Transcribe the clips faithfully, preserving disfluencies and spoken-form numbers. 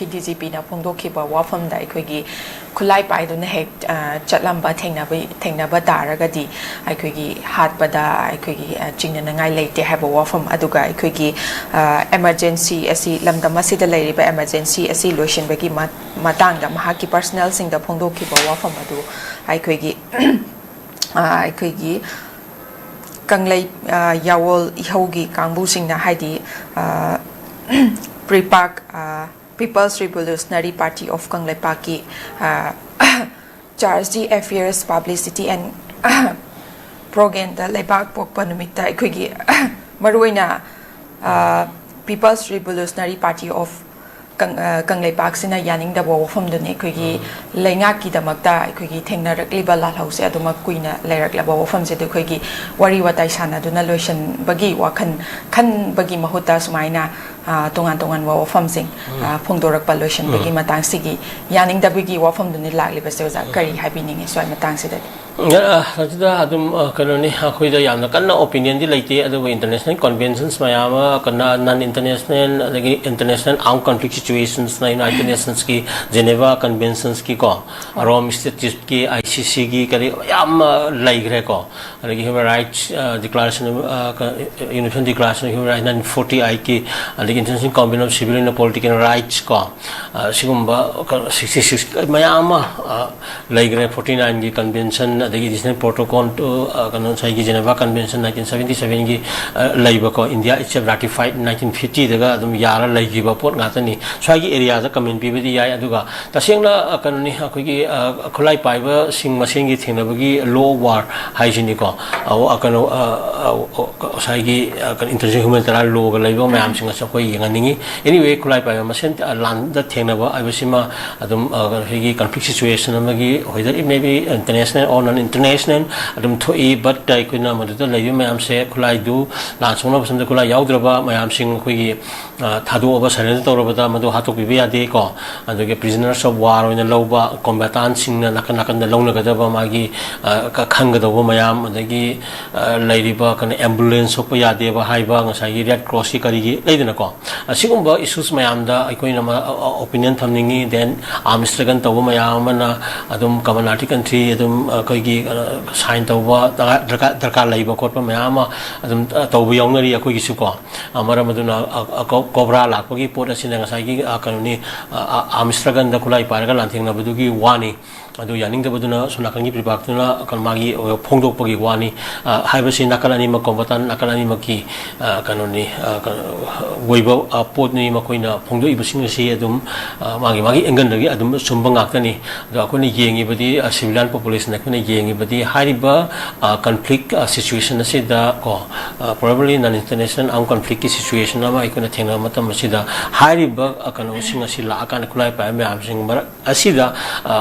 D G ꯄꯤꯅ ꯐꯣꯡꯗꯣꯛꯈꯤꯕ ꯋꯥꯐꯝꯗ ꯑꯩꯈꯣꯏꯒꯤ ꯈꯨꯠꯂꯥꯏ ꯄꯥꯏꯗꯨꯅ ꯍꯦꯛ ꯑ, ꯆꯠꯂꯝꯕ ꯊꯦꯡꯅꯕ ꯊꯦꯡꯅꯕ ꯇꯥꯔꯒꯗꯤ ꯑꯩꯈꯣꯏꯒꯤ ꯍꯥꯠꯄꯗ ꯑꯩꯈꯣꯏꯒꯤ ꯑ, ꯆꯤꯡꯅꯅꯉꯥꯏ ꯂꯩꯇꯦ ꯍꯥꯏꯕ ꯋꯥꯐꯝ, ꯑꯗꯨꯒ ꯑꯩꯈꯣꯏꯒꯤ ꯑꯦꯃꯔꯖꯦꯟꯁꯤ ꯑꯁꯤ, ꯂꯝꯗꯝ ꯑꯁꯤꯗ ꯂꯩꯔꯤꯕ ꯑꯦꯃꯔꯖꯦꯟꯁꯤ ꯑꯁꯤ ꯂꯣꯏꯁꯤꯟꯕꯒꯤ ꯃ- ꯃꯇꯥꯡꯗ ꯃꯍꯥꯛꯀꯤ ꯄꯔꯁꯅꯦꯜꯁꯤꯡꯗ ꯐꯣꯡꯗꯣꯛꯈꯤꯕ ꯋꯥꯐꯝ ꯑꯗꯨ ꯑꯩꯈꯣꯏꯒꯤ ꯑ, ꯑꯩꯈꯣꯏꯒꯤ ꯀꯪꯂꯩ ꯑ, ꯌꯥꯋꯣꯜ ꯏꯍꯧꯒꯤ ꯀꯥꯡꯕꯨꯁꯤꯡꯅ, ꯍꯥꯏꯗꯤ ꯑ, ꯄ꯭ꯔꯤꯄꯥꯛ ꯑ, People's Revolutionary Party of ꯀꯪꯂꯩꯄꯥꯛꯀꯤ ꯑ, Charge the Affairs Publicity and Propaganda ꯂꯩꯕꯥꯛ ꯄꯣꯛꯄ ꯅꯨꯃꯤꯠꯇ ꯑꯩꯈꯣꯏꯒꯤ ꯃꯔꯨꯑꯣꯏꯅ ꯑ, People's Revolutionary Party of ꯀꯪ- ꯑ, ꯀꯪꯂꯩꯄꯥꯛꯁꯤꯅ ꯌꯥꯅꯤꯡꯗꯕ ꯋꯥꯐꯝꯗꯨꯅꯤ꯫ ꯑꯩꯈꯣꯏꯒꯤ ꯂꯩꯉꯥꯛꯀꯤꯗꯃꯛꯇ ꯑꯩꯈꯣꯏꯒꯤ ꯊꯦꯡꯅꯔꯛꯂꯤꯕ ꯂꯥꯜꯍꯧꯁꯦ ꯑꯗꯨꯃꯛ ꯀꯨꯏꯅ ꯂꯩꯔꯛꯂꯕ ꯋꯥꯐꯝꯁꯦ ꯑꯗꯨ ꯑꯩꯈꯣꯏꯒꯤ ꯋꯥꯔꯤ ꯋꯥꯇꯥꯏ ꯁꯥꯟꯅꯗꯨꯅ ꯂꯣꯏꯁꯤꯟꯕꯒꯤ ꯋꯥꯈꯜ ꯈꯟꯕꯒꯤ ꯃꯍꯨꯠꯇ ꯁꯨꯃꯥꯏꯅ ꯑ, ꯇꯣꯉꯥꯟ ꯇꯣꯉꯥꯟꯕ ꯋꯥꯐꯝꯁꯤꯡ ꯑ, ꯐꯣꯡꯗꯣꯔꯛꯄ ꯂꯣꯏꯁꯤꯟꯕꯒꯤ ꯃꯇꯥꯡꯁꯤꯒꯤ ꯌꯥꯅꯤꯡꯗꯕꯒꯤ ꯋꯥꯐꯝꯗꯨꯅꯤ ꯂꯥꯛꯂꯤꯕꯁꯦ꯫ ꯑꯣꯖꯥ, ꯀꯔꯤ ꯍꯥꯏꯕꯤꯅꯤꯡꯉꯤ ꯁ꯭ꯋꯥꯏ ꯃꯇꯥꯡꯁꯤꯗꯗꯤ? ꯑ, ꯑꯗꯨꯗ ꯑꯗꯨꯝ ꯑ, ꯀꯩꯅꯣꯅꯤ, ꯑꯩꯈꯣꯏꯗ ꯌꯥꯝꯅ ꯀꯟꯅ ꯑꯣꯄꯤꯅꯤꯌꯟꯗꯤ ꯂꯩꯇꯦ, ꯑꯗꯨꯕꯨ ꯏꯟꯇꯔꯅꯦꯁꯅꯦꯜ ꯀꯟꯚꯦꯟꯁꯟꯁ ꯃꯌꯥꯝ ꯑꯃ, ꯀꯅꯥ- ꯅꯟ ꯏꯟꯇꯔꯅꯦꯁꯅꯦꯜ, ꯑꯗꯒꯤ ꯏꯟꯇꯔꯅꯦꯁꯅꯦꯜ ꯑꯥꯔꯝ ꯀꯟꯐ꯭ꯂꯤꯛ ꯁꯤꯆꯨꯋꯦꯁꯟꯁꯅ ꯌꯨꯅꯥꯏꯇꯦꯗ ꯅꯦꯁꯟꯁꯀꯤ ꯖꯦꯅꯦꯚꯥ ꯀꯟꯚꯦꯟꯁꯟꯁꯀꯤꯀꯣ, ꯔꯣꯝ ꯁ꯭ꯇꯦꯆꯨꯠꯀꯤ, ꯑꯥꯏ ꯁꯤ ꯁꯤꯒꯤ ꯀꯔꯤ ꯌꯥꯝ ꯑ, ꯂꯩꯈ꯭ꯔꯦꯀꯣ꯫ ꯑꯗꯒꯤ human rights declaration, universal declaration of human rights nineteen forty ꯑꯩꯠꯀꯤ, ꯑꯗꯒꯤ international convention of civil and political rights ꯀꯣ, ꯑ, ꯁꯤꯒꯨꯝꯕ ꯁꯤꯛꯁꯇꯤ ꯁꯤꯛꯁ ꯃꯌꯥꯝ ꯑꯃ ꯑ, ꯂꯩꯈ꯭ꯔꯦ꯫ ꯐꯣꯔꯇꯤ ꯅꯥꯏꯟꯒꯤ ꯀꯟꯚꯦꯟꯁꯟ, ꯑꯗꯒꯤ ꯑꯦꯗꯤꯁꯅꯦꯜ ꯄ꯭ꯔꯣꯇꯣꯀꯣꯜ ꯇꯨ, ꯑ, ꯀꯩꯅꯣ, ꯉꯁꯥꯏꯒꯤ ꯖꯦꯅꯦꯚꯥ ꯀꯟꯚꯦꯟꯁꯟ ꯅꯥꯏꯟꯇꯤꯟ ꯁꯚꯦꯟꯇꯤ ꯁꯚꯦꯟꯒꯤ ꯑ, ꯂꯩꯕꯀꯣ, ꯏꯟꯗꯤꯌꯥ ꯏꯠꯁꯦꯜꯐ ꯔꯥꯇꯤꯐꯥꯏꯠ ꯅꯥꯏꯟꯇꯤꯟ ꯐꯤꯐꯇꯤꯗꯒ ꯑꯗꯨꯝ ꯌꯥꯔ ꯂꯩꯈꯤꯕ ꯄꯣꯠ ꯉꯥꯛꯇꯅꯤ꯫ ꯁ꯭ꯋꯥꯏꯒꯤ ꯑꯦꯔꯤꯌꯥꯗ ꯀꯃꯦꯟ ꯄꯤꯕꯗꯤ ꯌꯥꯏ, ꯑꯗꯨꯒ ꯇꯁꯦꯡꯅ, ꯑ, ꯀꯩꯅꯣꯅꯤ, ꯑꯩꯈꯣꯏꯒꯤ, ꯑ, ꯈꯨꯠꯂꯥꯏ ꯄꯥꯏꯕꯁꯤꯡ ꯃꯁꯦꯟꯒꯤ ꯊꯦꯡꯅꯕꯒꯤ ꯂꯣ ꯑꯣꯐ ꯋꯥꯔ ꯍꯥꯏꯁꯤꯅꯤꯀꯣ꯫ ꯑ, ꯑ, ꯀꯩꯅꯣ, ꯑ, ꯑ, ꯑ, ꯉꯁꯥꯏꯒꯤ, ꯑ, ꯀꯩꯅꯣ, ꯏꯟꯇꯔꯅꯦꯁꯅꯦꯜ ꯍ꯭ꯌꯨꯃꯦꯅꯤꯇꯦꯔꯤꯌꯟ ꯂꯣꯒ ꯂꯩꯕ ꯃꯌꯥꯝꯁꯤꯡ ꯑꯁꯤ ꯑꯩꯈꯣꯏ ꯌꯦꯡꯍꯟꯅꯤꯡꯉꯤ꯫ ꯑꯦꯅꯤꯋꯦ, ꯈꯨꯠꯂꯥꯏ ꯄꯥꯏꯕ ꯃꯁꯦꯟ, ꯑ, ꯂꯥꯟꯗ ꯊꯦꯡꯅꯕ ꯍꯥꯏꯕꯁꯤꯃ ꯑꯗꯨꯝ, ꯑ, ꯑꯩꯈꯣꯏꯒꯤ ꯀꯟꯐ꯭ꯂꯤꯛ ꯁꯤꯆꯨꯋꯦꯁꯟ ꯑꯃꯒꯤ, whether it may be international or non international, ꯑꯗꯨꯝ ꯊꯣꯛꯏ꯫ ꯕꯠ ꯑꯩꯈꯣꯏꯅ ꯃꯗꯨꯗ ꯂꯩꯔꯤꯕ ꯃꯌꯥꯝꯁꯦ ꯈꯨꯠꯂꯥꯏꯗꯨ ꯂꯥꯟ ꯁꯣꯛꯅꯕ ꯃꯇꯝꯗ ꯈꯨꯠꯂꯥꯏ ꯌꯥꯎꯗ꯭ꯔꯕ ꯃꯌꯥꯝꯁꯤꯡ ꯑꯩꯈꯣꯏꯒꯤ ꯑ, ꯊꯥꯗꯣꯛꯑꯕ, ꯁꯔꯦꯟꯗꯔ ꯇꯧꯔꯕꯗ ꯃꯗꯨ ꯍꯥꯠꯇꯣꯛꯄꯤꯕ ꯌꯥꯗꯦ ꯀꯣ꯫ ꯑꯗꯨꯒ prisoners of war ꯑꯣꯏꯅ ꯂꯧꯕ, ꯀꯣꯝꯕꯦꯇꯥꯟꯁꯤꯡꯅ ꯅꯥꯀꯟ ꯅꯥꯀꯟꯗ ꯂꯧꯅꯒꯗꯕ ꯃꯥꯒꯤ, ꯑ, ꯈ-, ꯈꯪꯒꯗꯧꯕ ꯃꯌꯥꯝ, ꯑꯗꯒꯤ, ꯑ, ꯂꯩꯔꯤꯕ ꯀꯩꯅꯣ, ꯑꯦꯝꯕꯨꯂꯦꯟꯁ ꯁꯣꯛꯄ ꯌꯥꯗꯦꯕ ꯍꯥꯏꯕ, ꯉꯁꯥꯏꯒꯤ ꯔꯦꯗ ꯀ꯭ꯔꯣꯁꯀꯤ ꯀꯔꯤꯒꯤ ꯂꯩꯗꯅꯀꯣ, ꯑꯁꯤꯒꯨꯝꯕ ꯏꯁꯨꯁ ꯃꯌꯥꯝꯗ ꯑꯩꯈꯣꯏꯅ ꯑꯣꯄꯤꯅꯤꯌꯟ ꯊꯝꯅꯤꯡꯉꯤ꯫ ꯗꯦꯟ ꯑꯥꯔꯝ ꯏꯁꯇ꯭ꯔꯒꯜ ꯇꯧꯕ ꯃꯌꯥꯝ ꯑꯃꯅ ꯑꯗꯨꯝ ꯀꯃꯟ ꯑꯥꯔꯇꯤꯀꯜ ꯊ꯭ꯔꯤ ꯑꯗꯨꯝ ꯑꯩꯈꯣꯏꯒꯤ ꯁꯥꯏꯟ ꯇꯧꯕ ꯗꯔꯀꯥꯔ ꯂꯩꯕ ꯈꯣꯠꯄ ꯃꯌꯥꯝ ꯑꯃ ꯑꯗꯨꯝ ꯇꯧꯕ ꯌꯥꯎꯅꯔꯤ ꯑꯩꯈꯣꯏꯒꯤꯁꯨꯀꯣ꯫ ꯃꯔꯝ ꯑꯗꯨꯅ ꯀꯣꯕ꯭ꯔꯥ ꯂꯥꯛꯄꯒꯤ ꯄꯣꯠ ꯑꯁꯤꯅ ꯉꯁꯥꯏꯒꯤ ꯀꯩꯅꯣꯅꯤ, ꯑꯥꯔꯝ ꯏꯁꯇ꯭ꯔꯒꯜꯗ ꯈꯨꯠꯂꯥꯏ ꯄꯥꯏꯔꯒ ꯂꯥꯟꯊꯦꯡꯅꯕꯗꯨꯒꯤ ꯋꯥꯅꯤ꯫ ꯑꯗꯨ ꯌꯥꯅꯤꯡꯗꯕꯗꯨꯅ ꯁꯣꯝ ꯅꯥꯀꯟꯒꯤ ꯄ꯭ꯔꯤꯄꯥꯛꯇꯨꯅ ꯃꯥꯒꯤ ꯐꯣꯡꯗꯣꯛꯄꯒꯤ ꯋꯥꯅꯤ꯫ ꯍꯥꯏꯕꯁꯤ ꯅꯥꯀꯜ ꯑꯅꯤꯃꯛ, ꯀꯣꯝꯕꯇꯥꯟ ꯅꯥꯀꯜ ꯑꯅꯤꯃꯛꯀꯤ ꯀꯩꯅꯣꯅꯤ, ꯑꯣꯏꯕ ꯄꯣꯠꯅꯤ꯫ ꯃꯈꯣꯏꯅ ꯐꯣꯡꯗꯣꯛꯏꯕꯁꯤꯡ ꯑꯁꯤ ꯑꯗꯨꯝ ꯃꯥꯒꯤ ꯃꯥꯒꯤ ꯑꯦꯡꯒꯜꯗꯒꯤ ꯑꯗꯨꯝ ꯆꯨꯝꯕ ꯉꯥꯛꯇꯅꯤ꯫ ꯑꯗꯣ ꯑꯩꯈꯣꯏꯅ ꯌꯦꯡꯉꯤꯕꯗꯤ, ꯁꯤꯚꯤꯂꯤꯌꯥꯟ ꯄꯣꯄꯨꯂꯦꯁꯟ ꯑꯩꯈꯣꯏꯅ ꯌꯦꯡꯉꯤꯕꯗꯤ ꯍꯥꯏꯔꯤꯕ ꯀꯟꯐ꯭ꯂꯤꯛ ꯁꯤꯆꯨꯋꯦꯁꯟ ꯑꯁꯤꯗ ꯀꯣ, ꯄ꯭ꯔꯣꯕꯦꯕꯂꯤ ꯅꯟ ꯏꯟꯇꯔꯅꯦꯁꯅꯦꯜ ꯑꯥꯔꯝ ꯀꯟꯐ꯭ꯂꯤꯛꯀꯤ ꯁꯤꯆꯨꯋꯦꯁꯟ ꯑꯃ ꯑꯩꯈꯣꯏꯅ ꯊꯦꯡꯅꯕ ꯃꯇꯝ ꯑꯁꯤꯗ ꯍꯥꯏꯔꯤꯕ ꯀꯩꯅꯣꯁꯤꯡ ꯑꯁꯤ ꯂꯥꯛꯑꯀꯥꯟꯗ, ꯈꯨꯠꯂꯥꯏ ꯄꯥꯏꯕ ꯃꯌꯥꯝꯁꯤꯡ ꯃꯔꯛ ꯑꯁꯤꯗ,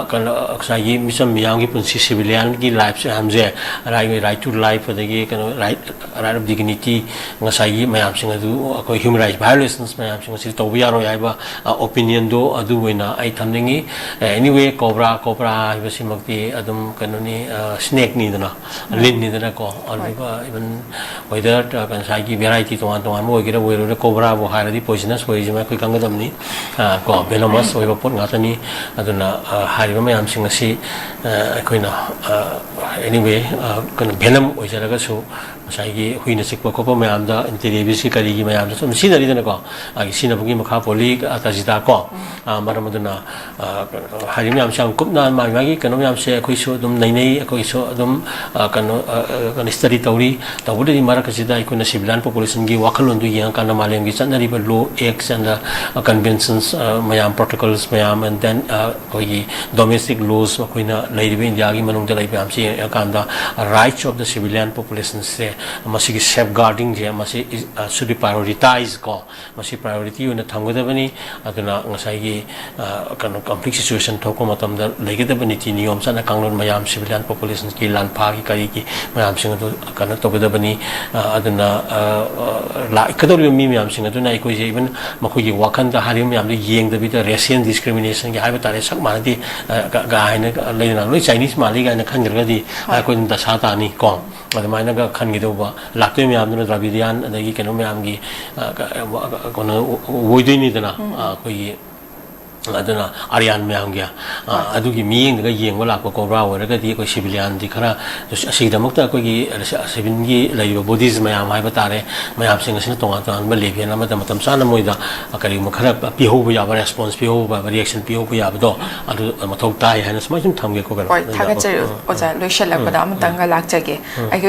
ꯀꯩꯅꯣ, ꯉꯁꯥꯏꯒꯤ ꯃꯤꯆꯝ ꯃꯤꯌꯥꯝꯒꯤ ꯄꯨꯟꯁꯤ, ꯁꯤꯚꯤꯂꯤꯌꯟꯒꯤ ꯂꯥꯏꯐꯁꯦ ꯃꯌꯥꯝꯁꯦ, ꯔꯥꯏꯠ, ꯔꯥꯏꯠ ꯇꯨ ꯂꯥꯏꯐ, ꯑꯗꯒꯤ ꯀꯩꯅꯣ, ꯔꯥꯏꯠ, ꯔꯥꯏꯠ ꯑꯣꯐ ꯗꯤꯒꯅꯤꯇꯤ, ꯉꯁꯥꯏꯒꯤ ꯃꯌꯥꯝꯁꯤꯡ ꯑꯗꯨ ꯑꯩꯈꯣꯏ ꯍ꯭ꯌꯨꯃꯦꯟ ꯔꯥꯏꯠꯁ ꯚꯥꯏꯑꯣꯂꯦꯁꯟꯁ ꯃꯌꯥꯝꯁꯤꯡ ꯑꯁꯤ ꯇꯧꯕ ꯌꯥꯔꯣꯏ ꯍꯥꯏꯕ ꯑꯣꯄꯤꯅꯤꯌꯟꯗꯣ ꯑꯗꯨ ꯑꯣꯏꯅ ꯑꯩ ꯊꯝꯅꯤꯡꯉꯤ꯫ ꯑꯦꯅꯤꯋꯦ, ꯀꯣꯕ꯭ꯔꯥ, ꯀꯣꯕ꯭ꯔꯥ ꯍꯥꯏꯕꯁꯤꯃꯛꯇꯤ ꯑꯗꯨꯝ ꯀꯩꯅꯣꯅꯤ, ꯁ꯭ꯅꯦꯛꯅꯤꯗꯅ, ꯂꯤꯟꯅꯤꯗꯅꯀꯣ꯫ ꯑꯗꯨꯒ ꯏꯚꯟ ꯋꯦꯗꯔ, ꯉꯁꯥꯏꯒꯤ ꯚꯦꯔꯥꯏꯇꯤ ꯇꯣꯉꯥꯟ ꯇꯣꯉꯥꯟꯕ ꯑꯣꯏꯒꯦꯔꯥ ꯑꯣꯏꯔꯣꯏꯔꯥ, ꯀꯣꯕ꯭ꯔꯥꯕꯨ ꯍꯥꯏꯔꯗꯤ ꯄꯣꯏꯖꯅꯁ ꯑꯣꯏꯔꯤꯁꯤꯃ ꯑꯩꯈꯣꯏ ꯈꯪꯒꯗꯕꯅꯤ꯫ ꯀꯣ, ꯚꯦꯅꯃꯁ ꯑꯣꯏꯕ ꯄꯣꯠ ꯉꯥꯛꯇꯅꯤ꯫ ꯑꯗꯨꯅ ꯍꯥꯏꯔꯤꯕ ꯃꯌꯥꯝꯁꯤꯡ ꯑꯁꯤ ꯑꯩꯈꯣꯏꯅ, ꯑꯦꯅꯤꯋꯦ, ꯀꯩꯅꯣ, ꯚꯦꯅꯝ ꯑꯣꯏꯖꯔꯒꯁꯨ ꯉꯁꯥꯏꯒꯤ ꯍꯨꯏꯅ ꯆꯤꯛꯄ ꯈꯣꯠꯄ ꯃꯌꯥꯝꯗ, ꯑꯦꯟꯇꯤ ꯔꯦꯕꯤꯁꯀꯤ ꯀꯔꯤꯒꯤ ꯃꯌꯥꯝꯗ ꯁꯨꯝ ꯁꯤꯖꯤꯟꯅꯔꯤꯗꯅꯀꯣ꯫ ꯁꯤꯖꯤꯟꯅꯕꯒꯤ ꯃꯈꯥ ꯄꯣꯜꯂꯤ, ꯇꯥꯖꯤꯗꯥ ꯀꯣ꯫ ꯃꯔꯝ ꯑꯗꯨꯅ ꯍꯥꯏꯔꯤꯕ ꯃꯌꯥꯝꯁꯦ ꯌꯥꯝ ꯀꯨꯞꯅ ꯃꯥꯒꯤ ꯃꯥꯒꯤ ꯀꯩꯅꯣ ꯃꯌꯥꯝꯁꯦ ꯑꯩꯈꯣꯏꯁꯨ ꯑꯗꯨꯝ ꯅꯩꯅꯩ, ꯑꯩꯈꯣꯏꯁꯨ ꯑꯗꯨꯝ ꯀꯩꯅꯣ, ꯀꯩꯅꯣ, ꯁ꯭ꯇꯗꯤ ꯇꯧꯔꯤ꯫ ꯇꯧꯕꯗꯗꯤ ꯃꯔꯛ ꯑꯁꯤꯗ ꯑꯩꯈꯣꯏꯅ ꯁꯤꯚꯤꯂꯤꯌꯟ ꯄꯣꯄꯨꯂꯦꯁꯟꯒꯤ ꯋꯥꯈꯜꯂꯣꯟꯗꯨ ꯌꯦꯡꯉꯀꯥꯟꯗ ꯃꯥꯂꯦꯝꯒꯤ ꯆꯠꯅꯔꯤꯕ ꯂꯣ, ꯑꯦꯛꯁ ꯑꯦꯟ ꯀꯟꯚꯦꯟꯁꯟꯁ ꯃꯌꯥꯝ, ꯄ꯭ꯔꯣꯇꯣꯀꯣꯜꯁ ꯃꯌꯥꯝ, ꯑꯦꯟ ꯗꯦꯟ ꯑꯩꯈꯣꯏꯒꯤ ꯗꯣꯃꯦꯁꯇꯤꯛ ꯂꯣꯁ, ꯑꯩꯈꯣꯏꯅ ꯂꯩꯔꯤꯕ ꯏꯟꯗꯤꯌꯥꯒꯤ ꯃꯅꯨꯡꯗ ꯂꯩꯕ ꯃꯌꯥꯝꯁꯦ ꯌꯦꯡꯉꯀꯥꯟꯗ, ꯔꯥꯏꯠꯁ ꯑꯣꯐ ꯗ ꯁꯤꯚꯤꯂꯤꯌꯟ ꯄꯣꯄꯨꯂꯦꯁꯟꯁꯦ, ꯃꯁꯤꯒꯤ ꯁꯦꯐ ꯒꯥꯔꯗꯤꯡꯁꯦ, ꯃꯁꯤ ꯁꯨꯗꯤ ꯄ꯭ꯔꯥꯏꯑꯣꯔꯤꯇꯥꯏꯁ ꯀꯣ, ꯃꯁꯤ ꯄ꯭ꯔꯥꯏꯑꯣꯔꯤꯇꯤ ꯑꯣꯏꯅ ꯊꯝꯒꯗꯕꯅꯤ꯫ ꯑꯗꯨꯅ ꯉꯁꯥꯏꯒꯤ ꯀꯩꯅꯣ, ꯀꯟꯐ꯭ꯂꯤꯛ ꯁꯤꯆꯨꯋꯦꯁꯟ ꯊꯣꯛꯄ ꯃꯇꯝꯗ ꯂꯩꯒꯗꯕ ꯅꯤꯇꯤ ꯅꯤꯌꯣꯝ, ꯆꯠꯅ ꯀꯥꯡꯂꯣꯟ ꯃꯌꯥꯝ, ꯁꯤꯚꯤꯂꯤꯌꯟ ꯄꯣꯄꯨꯂꯦꯁꯟꯒꯤ ꯂꯥꯟꯐꯥꯒꯤ ꯀꯔꯤꯒꯤ ꯃꯌꯥꯝꯁꯤꯡ ꯑꯗꯨ ꯀꯩꯅꯣ ꯇꯧꯒꯗꯕꯅꯤ꯫ ꯑꯗꯨꯅ ꯂꯥꯛꯀꯗꯧꯔꯤꯕ ꯃꯤ ꯃꯌꯥꯝꯁꯤꯡ ꯑꯗꯨꯅ ꯑꯩꯈꯣꯏꯁꯦ ꯏꯚꯟ ꯃꯈꯣꯏꯒꯤ ꯋꯥꯈꯜꯗ ꯍꯥꯏꯔꯤꯕ ꯃꯌꯥꯝꯗꯣ ꯌꯦꯡꯗꯕꯤꯗ, ꯔꯦꯁꯤꯌꯦꯜ ꯗꯤꯁꯀ꯭ꯔꯤꯃꯤꯅꯦꯁꯟꯒꯤ ꯍꯥꯏꯕ ꯇꯥꯔꯦ, ꯁꯛ ꯃꯥꯟꯅꯗꯦ ꯀꯥ ꯍꯥꯏꯅ ꯂꯩꯗꯅ, ꯂꯣꯏ ꯆꯥꯏꯅꯤꯁ ꯃꯥꯜꯂꯤ ꯀꯥꯏꯅ ꯈꯟꯈ꯭ꯔꯒꯗꯤ ꯑꯩꯈꯣꯏ ꯑꯗꯨꯝ ꯗꯁꯥ ꯇꯥꯅꯤ ꯀꯣ꯫ ꯑꯗꯨꯃꯥꯏꯅꯒ ꯈꯟꯈꯤꯗꯧꯕ ꯂꯥꯛꯇꯣꯏ ꯃꯌꯥꯝꯗꯨꯅ ꯗ꯭ꯔꯥꯕꯤꯗꯤꯌꯥꯟ ꯑꯗꯒꯤ ꯀꯩꯅꯣ ꯃꯌꯥꯝꯒꯤ, ꯑ, ꯀ-, ꯑ, ꯀꯩꯅꯣ ꯑꯣꯏꯗꯣꯏꯅꯤꯗꯅ, ꯑ, ꯑꯩꯈꯣꯏꯒꯤ, ꯑꯗꯨꯅ ꯑꯥꯔꯤꯌꯥꯟ ꯃꯌꯥꯝꯒꯤ, ꯑ, ꯑꯗꯨꯒꯤ ꯃꯤꯠꯌꯦꯡꯗꯒ ꯌꯦꯡꯕ ꯂꯥꯛꯄ ꯀꯣꯕ꯭ꯔꯥ ꯑꯣꯏꯔꯒꯗꯤ ꯑꯩꯈꯣꯏ ꯁꯤꯚꯤꯂꯤꯌꯥꯟꯗꯤ ꯈꯔ, ꯑꯁꯤꯒꯤꯗꯃꯛꯇ ꯑꯩꯈꯣꯏꯒꯤ ꯁꯤꯚꯤꯜꯒꯤ ꯂꯩꯔꯤꯕ ꯕꯣꯗꯤꯁ ꯃꯌꯥꯝ ꯍꯥꯏꯕ ꯇꯥꯔꯦ, ꯃꯌꯥꯝꯁꯤꯡ ꯑꯁꯤꯅ ꯇꯣꯉꯥꯟ ꯇꯣꯉꯥꯟꯕ ꯂꯦꯚꯦꯜ ꯑꯃꯗ ꯃꯇꯝ ꯆꯥꯅ ꯃꯣꯏꯗ ꯀꯔꯤꯒꯨꯝꯕ ꯈꯔ ꯄꯤꯍꯧꯕ ꯌꯥꯕ, ꯔꯦꯁꯄꯣꯟꯁ ꯄꯤꯍꯧꯕ, ꯔꯤꯌꯦꯛꯁꯟ ꯄꯤꯍꯧꯕ ꯌꯥꯕꯗꯣ ꯑꯗꯨ ꯃꯊꯧ ꯇꯥꯏ ꯍꯥꯏꯅ ꯁꯨꯃꯥꯏꯅ ꯁꯨꯝ ꯊꯝꯒꯦꯀꯣ, ꯀꯩꯅꯣ꯫ ꯍꯣꯏ, ꯊꯥꯒꯠꯆꯔꯤ, ꯎꯝ, ꯎꯝ, ꯑꯣꯖꯥ꯫ ꯂꯣꯏꯁꯤꯜꯂꯛꯄꯗ ꯎꯝ, ꯑꯃꯇꯪꯒ ꯂꯥꯛꯆꯒꯦ꯫ ꯎꯝ꯫ ꯑꯩꯈꯣꯏ